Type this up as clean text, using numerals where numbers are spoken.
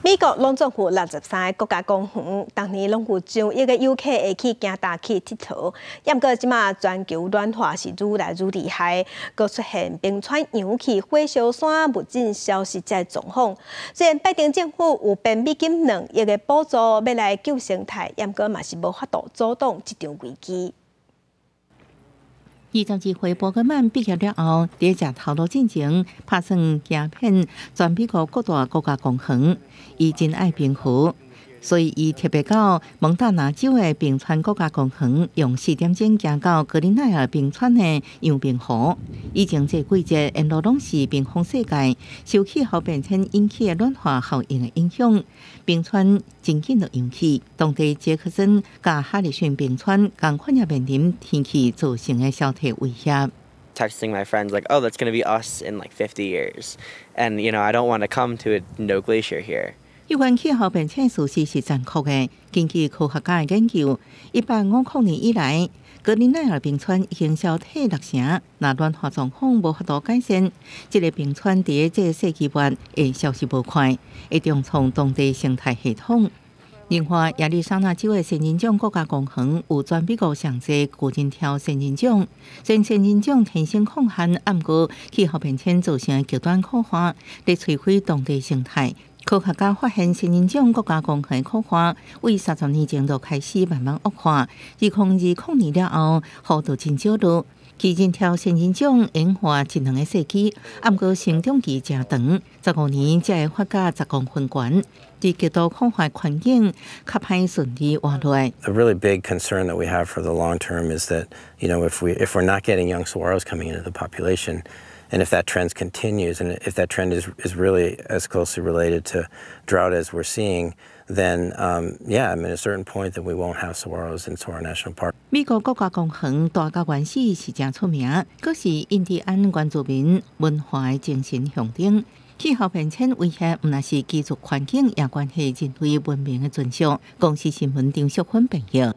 美國攏總有63个國家公園，逐年攏有上億个遊客會去行踏去𨑨迌。毋過這馬全球暖化是愈來愈厲害，閣出現冰川融去、火燒山、物種消失這個狀況。雖然拜登政府有編美金2億的補助，欲來救生態，毋過嘛是無法度阻擋這場危機。22歲伯格曼畢業了後，佇食頭路進前，拍算行遍全美國各大國家公園。伊真愛冰河，所以伊特別到蒙大拿州的冰川國家公園，用4點鐘行到格林奈爾冰川的楊冰湖。以前這季節沿路攏是冰封世界，受氣候變遷引起的暖化效應的影響，冰川真緊就融去。當地傑克森佮哈里遜冰川仝款也面臨天氣造成的消退威脅。 Texting my friends like, "Oh, that's gonna be us in like 50 years," and I don't want to come to a no glacier here. 有關氣候變遷事實是殘酷的。根據科學家的研究，1850年以來，格林奈爾冰川已經消退六成。若暖化狀況無法度改善，這个冰川佇這个世紀末會消失無快，會重創當地生態系統。另外，亞利桑那州的仙人掌國家公園有全美國上濟巨人條仙人掌，雖然仙人掌天生抗旱，毋過氣候變遷造成的極端苦旱，佇摧毀當地生態。科學家發現，仙人掌國家公園苦旱，為30年前就開始慢慢惡化。2020年了後，雨就真少落。巨人條仙人掌演化一兩個世紀，毋過成長期誠長，15年才會發甲10公分懸。佇極度苦旱環境，較歹順利活落來。 A really big concern that we have for the long term is that if we're not getting young saguaros coming into the population, and if that trend continues, and if that trend is really as closely related to drought as we're seeing, then yeah, I mean, at a certain point that we won't have saguaros in Saguaro National Park. 美國國家公園大甲原始是誠出名，閣是印第安原住民文化的精神象徵。氣候變遷威脅毋但是居住環境，也關係人類文明的存續。公視新聞張淑芬編譯。